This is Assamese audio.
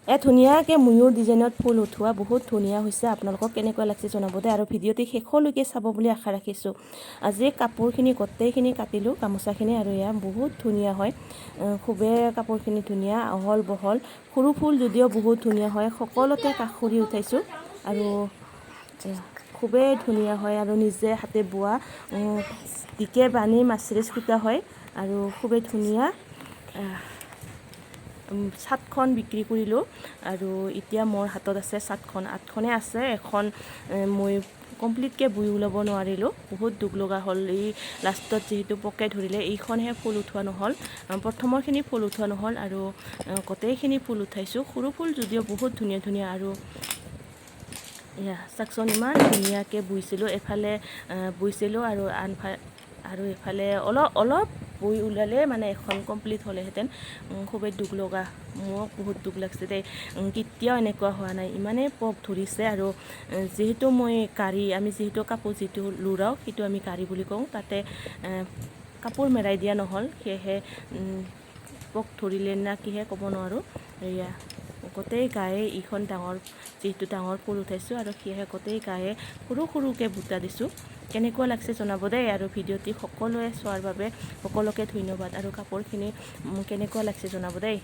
ধুনীয়াকৈ ময়ূৰ ডিজাইনত ফুল উঠোৱা বহুত ধুনীয়া হৈছে। আপোনালোকক কেনেকুৱা লাগিছে জনাব দেই আৰু ভিডিঅ'টি শেষলৈকে চাব বুলি আশা ৰাখিছোঁ। আজি কাপোৰখিনি গোটেইখিনি কাটিলোঁ, গামোচাখিনি, আৰু এয়া বহুত ধুনীয়া হয়। খুবেই কাপোৰখিনি ধুনীয়া, আহল বহল, সৰু ফুল যদিও বহুত ধুনীয়া হয়। সকলোতে কাষৰি উঠাইছোঁ আৰু এয়া খুবেই ধুনীয়া হয় আৰু নিজে হাতে বোৱা ডিকে বানী মাছৰেজ সূতা হয় আৰু খুবেই ধুনীয়া। 7খন বিক্ৰী কৰিলোঁ আৰু এতিয়া মোৰ হাতত আছে 7খন, 8খনে আছে। এখন মই কমপ্লিটকৈ বৈ ওলাব নোৱাৰিলোঁ, বহুত দুখ লগা হ'ল। এই লাষ্টত যিহেতু পোকে ধৰিলে, এইখনহে ফুল উঠোৱা নহ'ল। প্ৰথমৰখিনি ফুল উঠোৱা নহ'ল আৰু গোটেইখিনি ফুল উঠাইছোঁ, সৰু ফুল যদিও বহুত ধুনীয়া ধুনীয়া। আৰু এয়া চাওকচোন, ইমান ধুনীয়াকৈ বৈছিলোঁ। এফালে বৈছিলোঁ আৰু আনফালে আৰু এফালে অলপ অলপ বৈ ওলালে মানে এখন কমপ্লিট হ'লেহেঁতেন। খুবেই দুখ লগা, মোক বহুত দুখ লাগছে দেই। কেতিয়াও এনেকুৱা হোৱা নাই, ইমানেই পোক ধৰিছে। আৰু যিহেতু মই কাঢ়ি, আমি যিহেতু কাপোৰ যিটো লুৰাওঁ, সেইটো আমি কাঢ়ি বুলি কওঁ, তাতে কাপোৰ মেৰাই দিয়া নহ'ল, সেয়েহে পোক ধৰিলে না কিহে ক'ব নোৱাৰোঁ। এয়া গোটেই গায়ে এইখন ডাঙৰ, যিহেতু ডাঙৰ ফুল উঠাইছোঁ আৰু সেয়েহে গোটেই গায়ে সৰু সৰুকৈ বুটা দিছোঁ। কেনেকুৱা লাগছে জনাব দেই আৰু ভিডিঅ'টি সকলোৱে চোৱাৰ বাবে সকলোকে ধন্যবাদ। আৰু কাপোৰখিনি কেনেকুৱা লাগছে জনাব দেই।